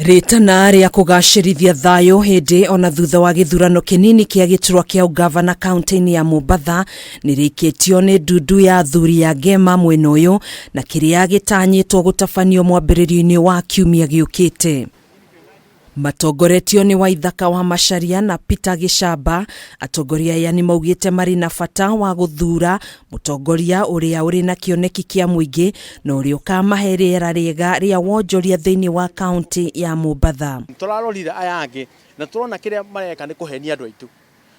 Rĩtana rĩa kũgacĩrithia thayũ hĩndĩ ona thutha wa gĩthurano kĩnini kĩa gĩturwa kĩa ũgavana kaunti-inĩ ya Mombatha nĩ rĩikĩtio nĩ ndundu ya athuri ya Gema mwena ũyũ na kĩrĩa gĩtanyĩtwo gũtabanio mwambĩrĩrio-inĩ wa kiumia gĩũkĩte. Matongoretio nĩ Waithaka wa Macharia na Peter Gĩcamba, atongoria aya nĩ maugĩte marĩ na bata wa gũthuura mũtongoria ũrĩa ũrĩ na kĩoneki kĩa mũingĩ na ũrĩa ũkamahe rĩera rĩega rĩa wonjoria thĩinĩ wa kaunti ya Mombatha. Tũrarorire aya angĩ na tũrona kĩrĩa mareka nĩ kũhenia andũ aitũ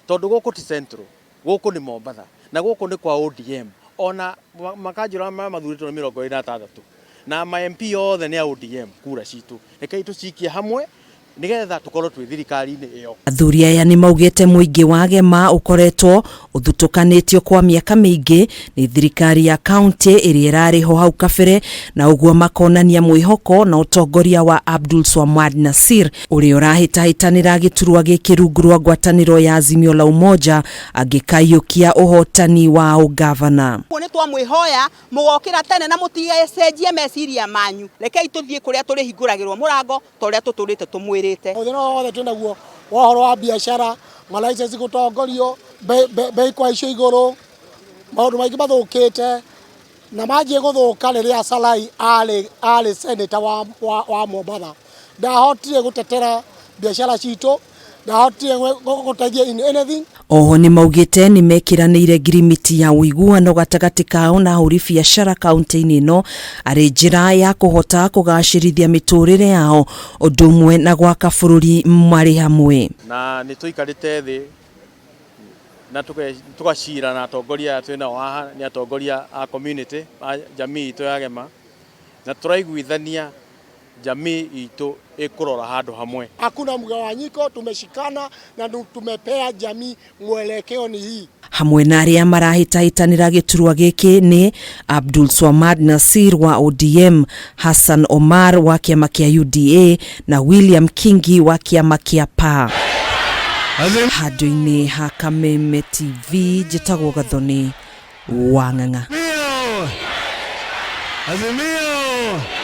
tondũ gũkũ ti Central, gũkũ nĩ Mombatha na gũkũ nĩ kwa ODM. Ona makanjũra marĩa mathurĩtwo nĩ 26 na ma MP othe nĩ a ODM kura citũ. Rekei tũcikie hamwe nĩgetha tũkorwo twĩ thirikari-inĩ ĩyo. Athuri aya nĩ maugĩte mũingĩ wa Gema ũkoretwo ũthutũkanĩtio kwa mĩaka mĩingĩ nĩ thirikari ya kaunti ĩrĩa ĩrarĩ ho hau kabere na ũguo makonania mwĩhoko na ũtongoria wa Abdul Swamad Nassir ũrĩa ũrahĩtahĩtanĩra gĩturwa gĩkĩ rungu rwa ngwatanĩro ya Azimio la Umoja angĩkaiyũkia ũhotani wa ũgavana. Ũguo nĩ twamwĩhoya mũgokĩra tene na mũtigacenjie meciria manyu. Rekei tũthiĩ kũrĩa tũrĩhingũragĩrwo mũrango ta ũrĩa tũtũrĩte tũmwĩrĩte. Mũthenya wothe twĩ naguo wa ũhoro wa biacara, ma license gũtongorio, bei kũhaicio igũrũ, maũndũ maingĩ mathũkĩte na manjie gũthũka rĩrĩa Salai arĩ arĩ senator wa, wa, wa Mombatha. Ndahotire gũtetera biacara citũ, ndahotire gũteithia in anything. Oho nĩ maugĩte nĩ mekĩranĩire ngirimiti ya ũiguano gatagatĩ kao na ahũri biacara kaunti-inĩ ĩno arĩ njĩra ya kũhota kũgacĩrithia mĩtũrĩre yao ũndũ ũmwe na gwaka bũrũri marĩ hamwe. Na nĩ tũikarĩte thĩ na tũgacira na atongoria aya twĩ nao haha nĩ atongoria a community a jamii itũ ya Gema na tũraiguithania jamii itũ ĩkũrora handũ hamwe. Hakuna mgawanyiko, tumeshikana na tumepea jamii mwelekeo ni hii. Hamwe na arĩa marahĩtahĩtanĩra gĩturwa gĩkĩ nĩ Abdul Swamad Nasir wa ODM, Hassan Omar wa kĩama kĩa UDA na William Kingi wa kĩama kĩa PA. Handũ-inĩ ha Kameme TV njĩtagwo Gathoni wa Ng'ang'a. Azimio! Azimio!